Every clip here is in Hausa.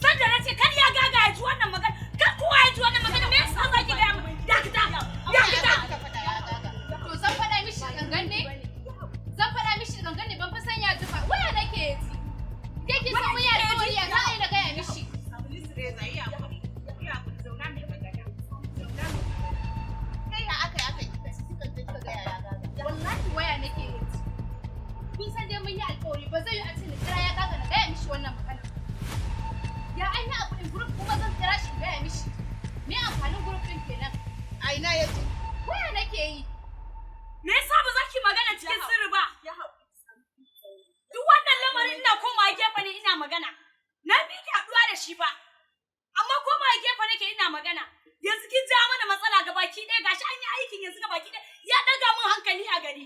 Sanda na ce kar ya gaga ya ji wannan magana, kar kowa ya ji wannan magana, me yasa za ki gaya min? Dakata, dakata. To zan faɗa mishi gangan ne? Zan faɗa mishi gangan ne, ban fa san ya ji ba. Waya nake ji. Ke kin san waya da waya za a yi na gaya mishi. Kai ya aka yi aka yi kika je kika gaya ya gaga? Wallahi waya nake ji. Kun san dai mun yi alƙawari, ba zai yi a ce na kira ya gaga na gaya mishi wannan magana. Ya an yi abu in group kuma zan kira shi in gaya mishi. Me amfanin group ɗin kenan? A ina ya ji? Waya nake yi. Me yasa ba za ki magana cikin sirri ba? Duk wannan lamarin ina komawa gefe ne ina magana. Na fi ki haɗuwa da shi fa. Amma komawa gefe nake ina magana. Yanzu kin ja mana matsala gabaki ɗaya, gashi an yi aikin yanzu gabaki ɗaya ya ɗaga min hankali a gari.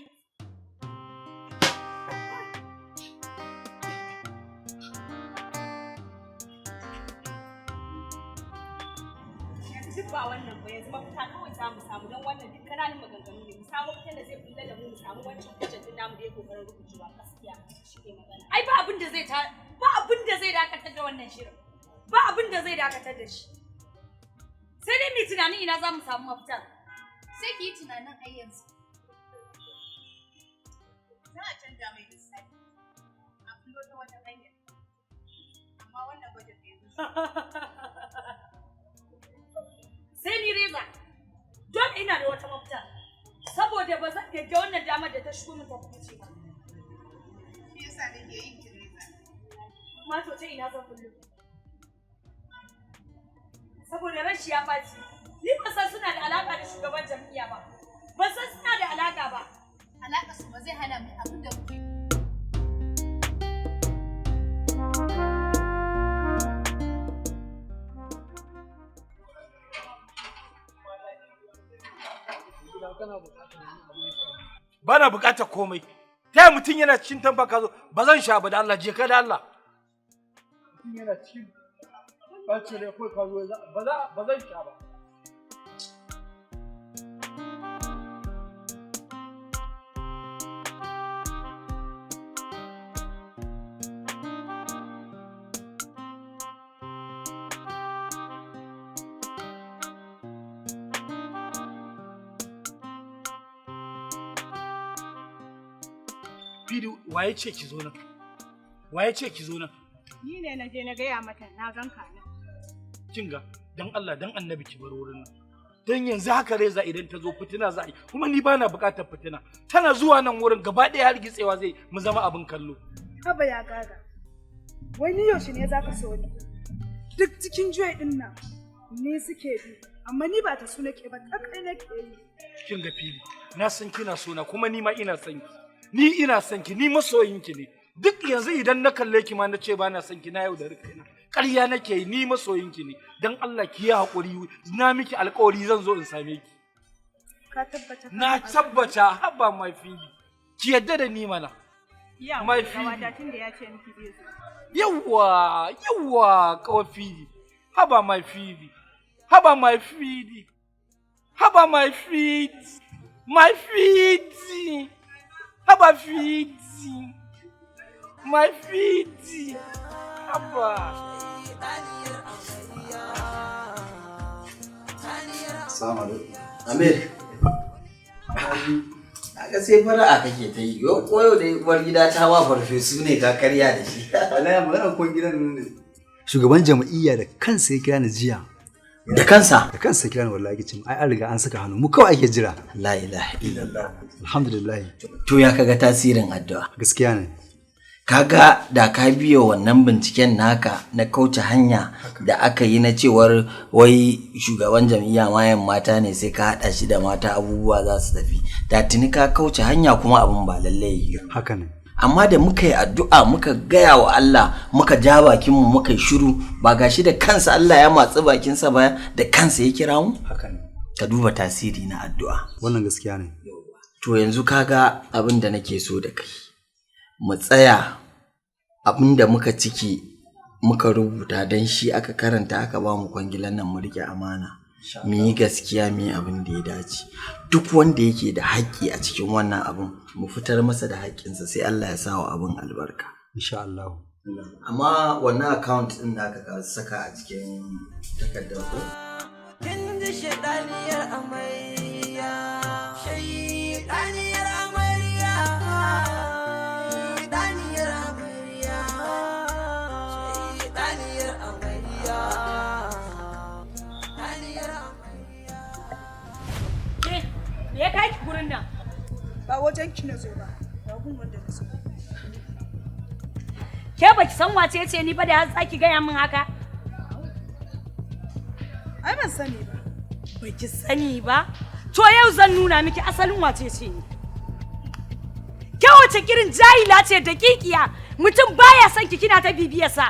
Duk ba wannan ba, yanzu mafita kawai za mu samu don wannan duk kananan maganganu ne, mu samu mafitan da zai bulla da mu, mu samu wancan budget din namu da ya kokarin rubucewa, gaskiya shi ne magana. Ai ba abin da zai ta ba abin da zai dakatar da wannan shirin, ba abin da zai dakatar da shi, sai dai mu tunanin ina za mu samu mafita. Sai ki yi tunanin ai yanzu. Za a canja mai lissafi. A bullo ta wata hanya. Amma wannan budget bai rushe. Sai ni reza dole ina da wata mafita, saboda ba zan yadda wannan damar da ta shigo min ta kuce ba. Shi yasa nake yin kireza. Amma to ta ina zan bullo? Saboda rashi ya ɓaci. Ni ban san suna da alaƙa da shugaban jam'iyya ba. Ban san suna da alaƙa ba. Alaƙar su ba zai hana mu abin da muke. Ba na bukatar komai. Ta mutum yana cikin tamba ka zo, ba zan sha ba, da Allah je ka, da Allah. Mutum yana cikin ɓacin rai kawai ka zo, ba zan sha ba. Fidi, waye ce ki zo nan? Waye ce ki zo nan? Ni ne na je na gaya mata na gan ka nan. Kin ga, dan Allah dan Annabi ki bar wurin nan. Dan yanzu haka Reza idan ta zo fitina za a yi, kuma ni bana bukatar fitina. Tana zuwa nan wurin gaba ɗaya har gitsewa zai mu zama abin kallo. Haba ya gaga. Wai ni yaushe ne zaka so ni? Duk cikin juya din nan ni suke bi, amma ni ba ta su nake ba, ta kai nake yi. Kin ga fili, na san kina so na, kuma ni ma ina son ki. Ni ina son ki, ni masoyinki ne. Duk yanzu idan na kalle ki ma na ce ba na son ki, na yau da kaina. Ƙarya nake yi, ni masoyinki ne. Dan Allah ki yi haƙuri, na miki alƙawari zan zo in same ki. Ka tabbata? Na tabbata, haba mai fili. Ki yadda da ni mana. Ya My fili. Kawata, tun da ya ce miki zai zo. Yawwa, yawwa, kawai fili. Haba mai fili. Haba mai fili. Haba mai fili. My fili. Haba fili. My fili. Haba. Assalamu alaikum. Amir. Kaga sai fara'a kake ta yi. Yau ko yau dai uwar gida ta ma farfesu ne ka karya da shi. Wallahi magana ko gidan nan ne. Shugaban jam'iyya da kansa ya kira ni jiya. Da kansa. Da kansa ya kira ni wallahi, kicin ai an riga an saka hannu, mu kawai ake jira. La ilaha illallah. Alhamdulillah. To ya kaga tasirin addu'a? Gaskiya ne. Kaga da ka biyo wannan binciken naka na kauce hanya da aka yi na cewar wai shugaban jam'iyya mayan mata ne, sai ka haɗa shi da mata abubuwa za su tafi. Da tuni ka kauce hanya kuma abin ba lallai yiwu. Haka ne. Amma da muka yi addu'a, muka gaya wa Allah, muka ja bakinmu muka yi shiru, ba gashi da kansa Allah ya matsi bakinsa ba, da kansa ya kira mu. Haka ne. Ka duba tasiri na addu'a. Wannan gaskiya ne. To yanzu kaga abin da nake so da kai, mu tsaya abin da muka ciki muka rubuta don shi aka karanta aka ba mu kwangilan nan, mu rike amana, mu yi gaskiya, mu yi abin da ya dace. Duk wanda yake da haƙƙi a cikin wannan abin, mu fitar masa da haƙƙinsa, sai Allah ya sa wa abin albarka. Insha Allah. Amma wannan account ɗin da aka saka a cikin takardar ko? Kin ji shaɗaniyar amarya, shaɗaniyar amarya, shaɗaniyar amarya, shaɗaniyar amarya, shaɗaniyar amarya. Ke, me ya kai ki gurin nan? Ba wajen ki na zo ba, ba gun wanda na zo. Ke baki san wace ce ni ba da har zaki gaya min haka? Ai ban sani ba. Baki sani ba? To yau zan nuna miki asalin wace ce ni. Ke wace irin jahila ce dakikiya mutum baya son ki kina ta bibiyarsa.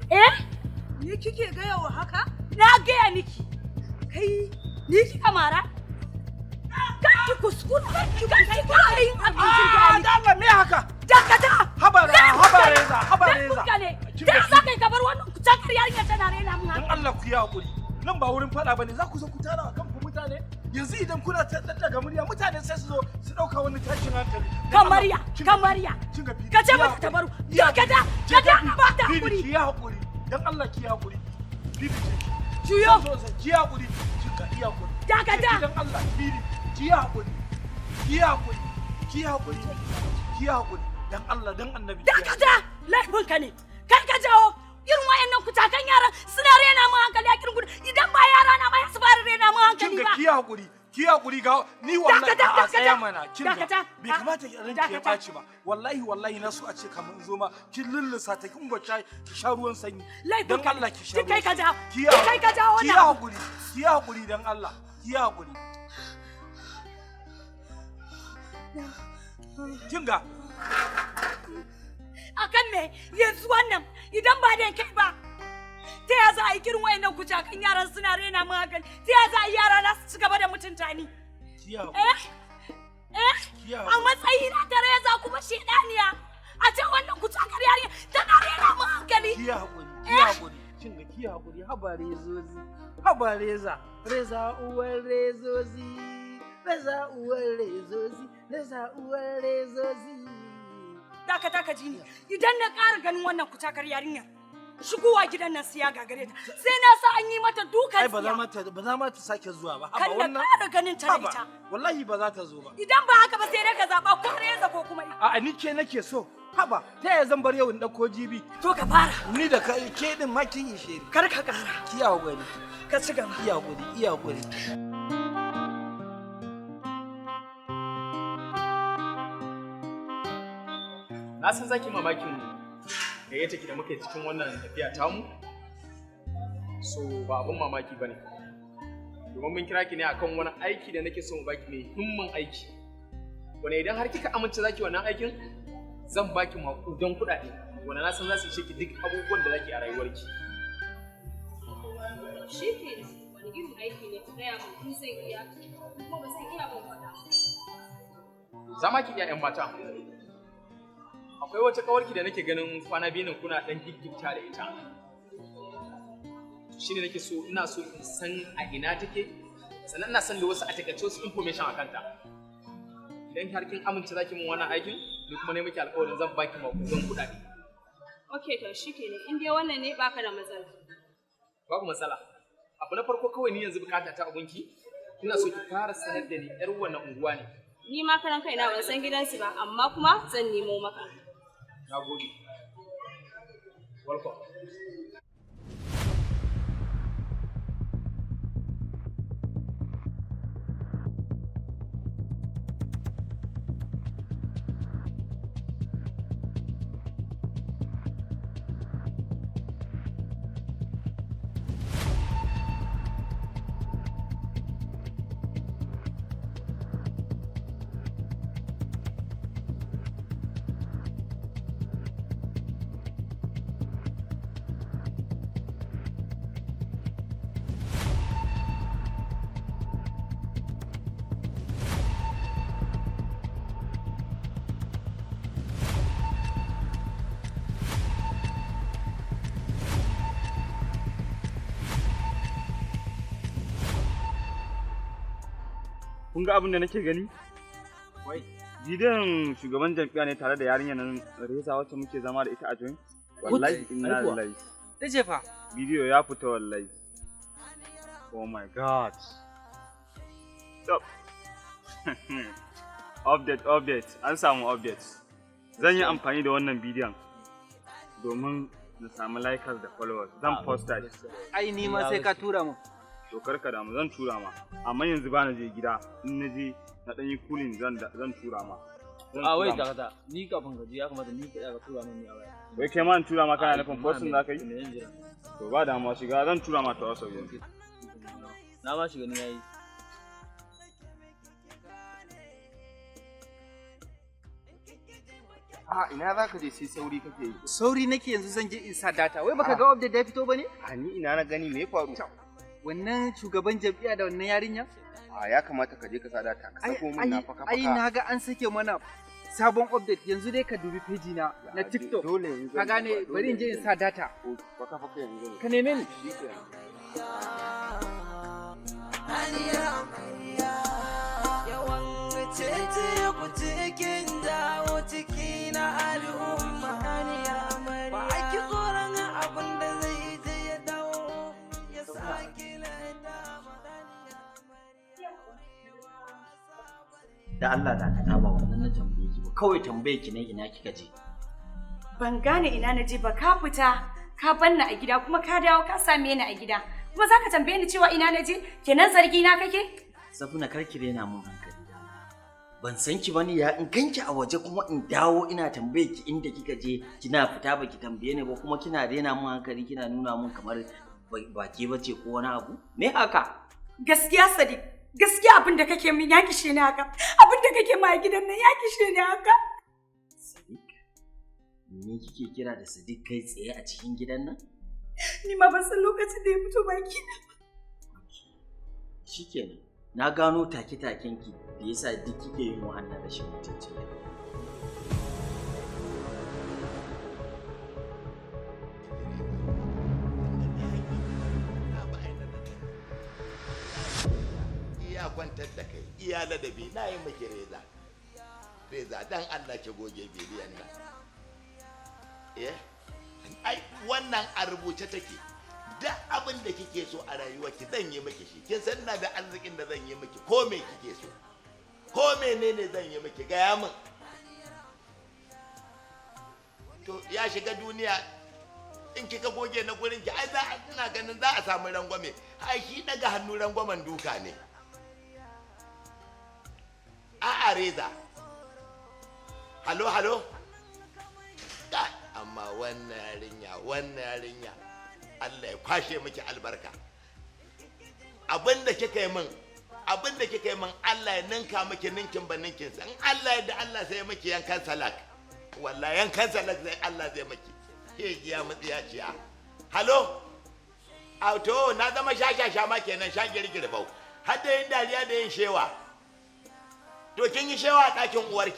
Eh? Ni kike gaya wa haka? Na gaya miki. Kai ni kika mara? Kar ki kuskura, kar ki kuskura yin abincin gaya miki. Allah me haka? Dakata! Haba haba Reza, haba Reza. Laifinka ne. Da za ka yi kamar wannan kucakar yarinya tana raina mun Dan hankali. Allah ku yi hakuri. Nan ba wurin fada bane, za ku zo ku tara wa kanku mutane. Yanzu idan kuna ta daga murya mutane sai su zo su dauka wani tashin hankali. Kamar ya, kamar ya. Kin ga fili. Ka ce mata ta baro. Dakata, ka ba ta hakuri. Ki yi hakuri. Dan Allah ki yi hakuri. Bibi ce. Juyo. Zo zo ki yi hakuri. Kin ga iya hakuri. Dakata. Dan Allah bibi ki yi hakuri. Ki yi hakuri. Ki yi hakuri. Ki yi hakuri. Dan Allah dan Annabi. Dakata! Laifinka ne. Kai ka jawo irin wayannan kutakan yaran suna rena mun hankali a kirin gudu. Idan ba yara na ba ya su fara rena mun hankali Kin ga ba. ki yi hakuri. Ki yi hakuri ga ni wallahi Dakata, a dakata. tsaya mana kin ga Dakata. bai kamata ki ranki ya Dakata. ɓaci ba wallahi wallahi na so a ce kamar in zo ma kin lullusa ta kin gwacca ki sha ruwan sanyi Laifinka dan ne. Allah ki sha Duk kai ruwan ka jawo. sanyi. Ki yi Duk kai ka jawo ki yi wannan abu. hakuri ki yi hakuri dan Allah ki yi hakuri kin ga Akan me yanzu wannan idan ba dan kai ba. Ta ya za a yi kirin wayannan kucakan yaran suna rena mun hankali? Ta ya za a yi yara na su ci gaba da mutunta ni? ki yi hakuri Eh? Eh? ki yi A hakuri matsayina ta reza kuma shedaniya. A ce wannan kucakar yarinya tana rena mun hankali. ki yi hakuri ki yi hakuri kin ga ki yi hakuri haba rezozi haba reza reza uwar rezozi reza uwar rezozi reza uwar rezozi Dakata ka ji ni. Idan na ƙara ganin wannan kucakar yarinyar shigowa gidan nan sai ya gagare ta. Sai na sa an yi mata dukan ai ba za tsiya. ma ta ba za ma ta sake zuwa ba Kan haba na ƙara ganin ta da haba, ita. wallahi ba za ta zo ba Idan ba haka ba sai dai ka zaɓa ko reza ko kuma ita. a'a ni ke nake so haba ta yaya zan bar yau in dauko jibi To ka fara. ni da kai ke din ma kin ishe ni Kar ka ƙara. ki hakuri Ka ci gaba. ki hakuri ki hakuri Na san zaki mamakin gayyata ki da muka yi cikin wannan tafiya tamu. So ba abun mamaki bane. Domin mun kira ki ne akan wani aiki da nake so mu baki mai himman aiki. Wanda idan har kika amince zaki wannan aikin zan baki maƙudan kuɗaɗe wanda na san za su ishe ki duk abubuwan da zaki a rayuwarki. Shi ke wani irin aiki ne ka gaya min in zan iya kuma ba zan iya ban faɗa. Za ma ki iya 'yan mata. Akwai wata kawarki da nake ganin kwana biyu nan kuna ɗan giggita da ita. Shi ne nake so ina so in san a ina take sannan ina son da wasu a takaice wasu information a kanta. Idan har kin amince zaki min wannan aikin ni kuma ne miki alƙawarin zan baki maƙudan kuɗaɗe. Ok to shi ke in dai wannan ne baka da matsala. Babu matsala. Abu na farko kawai ni yanzu bukata ta abunki ina so ki fara sanar da ni 'yar wannan unguwa ne. Ni ma karan kaina ban san gidansu ba amma kuma zan nemo maka. Na gode. Welcome. Kun ga abin da nake gani? Wai. Bidiyon shugaban jam'iyya ne tare da yarinyar nan Reza wacce muke zama da ita a join. Wallahi, inna lillahi. Ta ce fa. Bidiyo ya fita wallahi. Oh my God. Stop. Update, update. An samu update. Zan yi amfani da wannan bidiyon domin na samu likers da followers. Zan posta shi. Ai ni ma sai ka tura mu. To karka damu, zan tura ma. Amma yanzu ba na je gida. In na je na ɗan yi cooling, zan tura ma. Zan A wai tura ma. dakata, ni kafin ka je ya kamata ni ka tura min ni a waya. Wai kai ma in tura ma, kana nufin posting za ka yi? Me zan jira? To ba damuwa, shiga, zan tura ma ta WhatsApp yanzu. Na ma shiga ni yayi. A ina za ka je sai sauri kake yi? Sauri nake, yanzu zan je in sa data. Wai baka ga update da ya fito bane? A ni ina na gani, me ya faru? Wannan shugaban jam'iyya da wannan yarinya? A ya kamata ka je ka sa data ka sako min na faka faka. Ai na ga an sake mana sabon update yanzu dai, ka dubi page na na TikTok. Dole yanzu. Ka gane, bari in je in sa data. Faka faka yanzu ne. Ka neme ni. Shikenan. Yawan cece ku cikin dawo ciki na al'umma, ba a ki tsoron abin da zai je ya dawo ya sake nadama. Da Allah dakata, ba wannan na tambaye ki ba. Kawai tambaye ki ne, ina kika je? Ban gane ina na je ba, ka fita ka banna a gida, kuma ka dawo ka same ni a gida. Kuma za ka tambaye ni cewa ina na je? Kenan zargi na kake? Safina, kar ki rena mun hankali da Allah. Ban san ki bane, ya in ganki a waje kuma in dawo ina tambaye ki inda kika je, kina fita baki tambaye ni ba, kuma kina rena mun hankali, kina nuna mun kamar ba ke bace ko wani abu. Me haka? Gaskiya Sadiq, gaskiya abin da kake min ya kishe ni haka. Abin da kake ma a gidan nan ya kishe ni haka. Sadiq? Ni kike kira da Sadiq kai tsaye a cikin gidan nan? Ni ma ban san lokacin da ya fito baki na. Shikenan. Na gano take-taken ki da yasa duk kike yin wa'annan rashin mutuncin da. Iya kwantar da kai, iya ladabi na yi miki. Reza, Reza, dan Allah ki goge bidiyon nan. Eh, ai wannan a rubuce take. Duk abin da kike so a rayuwarki zan yi miki shi. Kin san ina da arzikin da zan yi miki ko me kike so, ko menene zan yi miki, gaya min. To ya shiga duniya. In kika goge na gurin ki, ai za a, ina ganin za a samu rangwame. Ai shi daga hannu rangwamen duka ne. A'a Reza, halo, halo. Kai, amma wannan yarinya, wannan yarinya, Allah ya kwashe miki albarka. Abin da kika yi min, abin da kika yi min, Allah ya ninka miki ninkin ba ninkin sa. In Allah ya da, Allah sai ya miki yankan salak. Wallahi yankan salak zai Allah zai miki. Ke giya mutsiyaciya. Halo. Auto na zama shashasha ma kenan, sha girgir bau. Har da yin dariya da yin shewa. To kin yi shewa a ɗakin uwarki.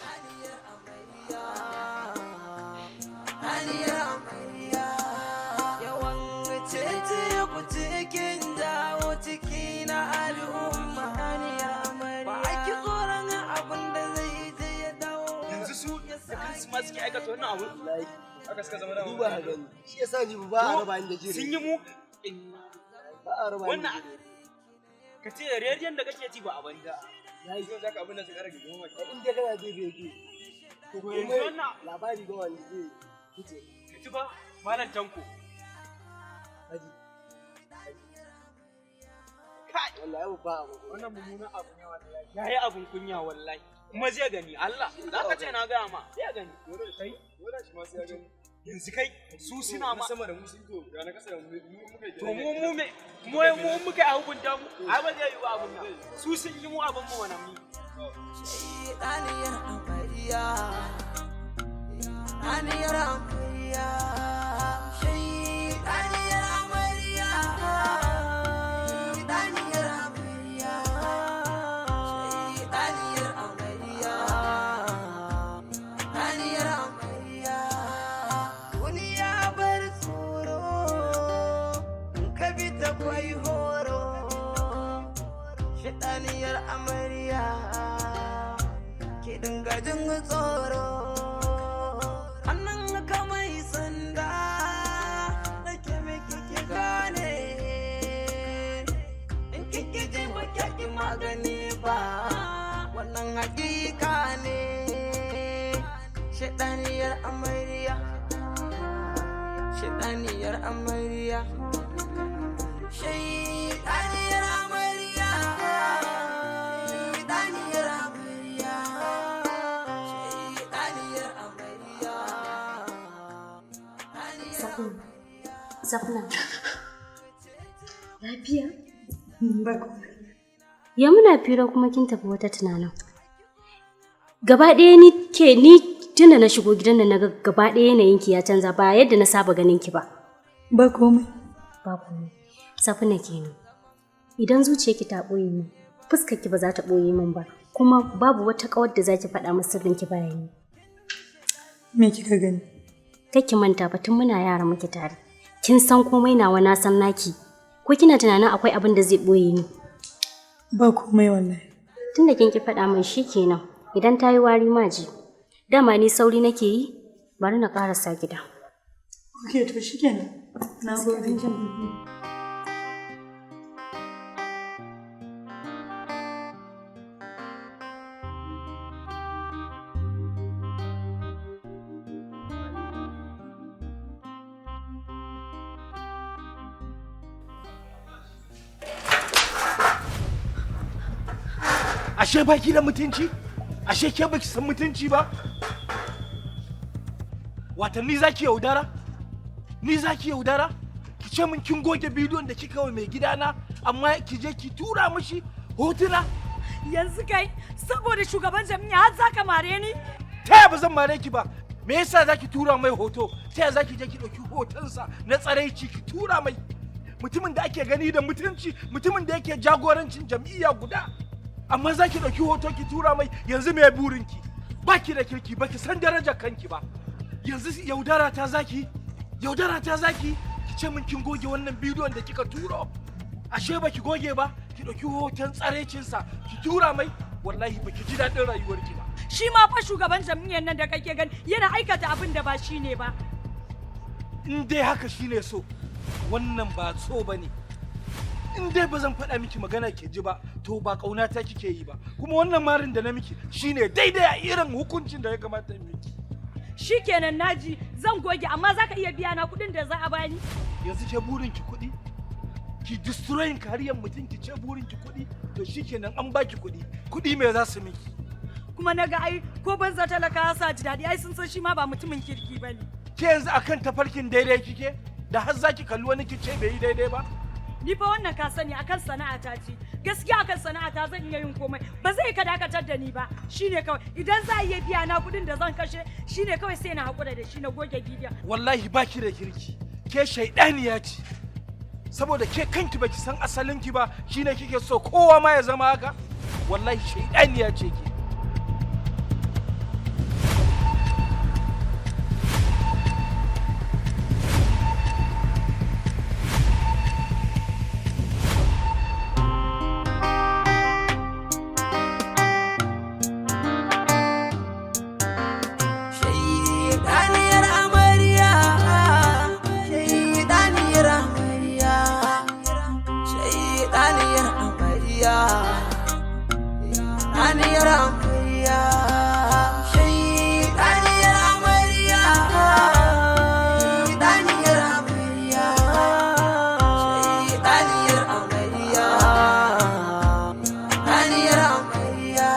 Yawan cece ku cikin dawo ciki na al'umma, ba a ki tsoron abin da zai je ya dawo. Yanzu su da kansu ma suke aikata wannan abu. Haka suka zama da Duba ka gani. Shi yasa ni ba a raba ni da jere. Sun yi mu Ba a raba ni da wannan jere. ka ce rediyon da kake ji ba a banza. Yayi. Yau zaka abin da su ƙara gigima. In dai kana jin rediyo. To To yanzu komai wannan- labari ba wanda zai fice. Ka ci ba Malam Tanko. Haji. Kai. Wallahi ba abu. Wannan mummunan abu ne wallahi. Yayi abun kunya wallahi. Kuma zai gani Allah. Za ka ce na gaya ma. Zai gani. Kai, dole shi ma sai ya gani. Yanzu kai su suna ma sama da mu sun to ga na kasa da mu muka yi. To mu mu me mu mu muka yi hukunta mu, ai ba zai yi ba abun nan. Su sun yi mu abun mu wannan mu. Ɗaniyar amarya, ɗaniyar amarya, ɗaniyar amarya, ɗaniyar amarya, ɗaniyar amarya, ɗaniyar amarya. Duniya bar tsoro, in ka bi ta kwai horo, shaɗaniyar amarya. Ki dinga jin tsoro, hannun ka mai sanda. gani ba, wannan hakika ne. Shaɗaniyar amarya, shaɗaniyar amarya, shaɗaniyar amarya, shaɗaniyar amarya, shaɗaniyar amarya. Safna. Safna. Lafiya? Ba komai. Ya muna fira kuma kin tafi wata tunanin. Gaba ɗaya ni ke ni tunda na shigo gidan nan naga gaba ɗaya yanayinki ya canza, ba yadda na saba ganin ki ba. Ba komai. Ba komai. Safna kenan. Idan zuciyarki ta ɓoye min, fuskarki ba za ta ɓoye min ba, kuma babu wata ƙawar da za ki faɗa min sirrinki bayan ni. Me kika gani? Kar ki manta fa, tun muna yara muke tare. Kin san komai nawa, na san naki. Ko kina tunanin akwai abin da zai ɓoye ni? Ba komai wallahi. Tunda kin ki faɗa min, shi kenan. Idan ta yi wari ma ji. Dama ni sauri nake yi, bari na ƙarasa gida. Ok, to shikenan. Na gode. Ashe baki da mutunci? Ashe ke baki san mutunci ba? Watanni zaki yaudara? Ni zaki yaudara? Ki ce min kin goge bidiyon da kika wa mai gidana, amma ki je ki tura mishi hotuna? Yanzu kai, saboda shugaban jami'a har zaka mare ni? Ta yaya ba zan mare ki ba? Me yasa zaki tura mai hoto? Ta yaya zaki je ki ɗauki hotonsa na tsaraici ki tura mai? Mutumin da ake gani da mutunci, mutumin da yake jagorancin jam'iyya guda. Amma za ki ɗauki hoto ki tura mai, yanzu me burinki? Ba ki da kirki, ba ki san darajar kanki ba. Yanzu yaudara ta zaki? Yaudara ta zaki? Ki ce min kin goge wannan bidiyon da kika turo. Ashe ba ki goge ba, ki ɗauki hoton tsarecinsa ki tura mai, wallahi ba ki ji daɗin rayuwarki ba. Shi ma fa shugaban jam'iyyar nan da kake gani yana aikata abin da ba shi ne ba. In dai haka shine so, wannan ba so ba ne. In dai ba zan faɗa miki magana ke ji ba, to ba ƙauna ta kike yi ba. Kuma wannan marin da na miki shine daidai a irin hukuncin da ya kamata in miki. Shikenan, naji, zan goge, amma zaka iya biya na kuɗin da za a bani? Yanzu ke burin ki kuɗi? Ki destroying kariyar mutum, ki ce burin ki kuɗi? To shikenan, an baki kuɗi. Kuɗi me za su miki? Kuma naga ai ko banza talaka sa ji daɗi, ai sun san shi ma ba mutumin kirki bane. Ke yanzu akan tafarkin daidai kike da har zaki kalli wani ki ce bai yi daidai ba? Ni fa wannan ka sani akan sana'ata ce. Gaskiya akan sana'ata zan iya yin komai. Ba zai ka dakatar da ni ba. Shine kawai, idan za a iya biya na kuɗin da zan kashe, shine kawai sai na haƙura da shi na goge bidiyon. Wallahi baki da kirki. Ke shaidaniya ce. Saboda ke kanki baki san asalinki ba, shine kike so kowa ma ya zama haka? Wallahi shaidaniya ce ke. Shaidaniyar amarya, shaidaniyar amarya, shaidaniyar amarya, shaidaniyar amarya, shaidaniyar amarya, shaidaniyar amarya, shaidaniyar amarya, shaidaniyar amarya.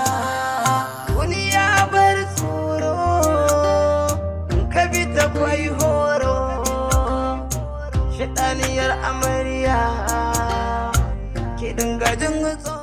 Duniya bar tsoro, in ka bi ta kwai horo. Shaɗaniyar amarya, ki dinga jin tsoro.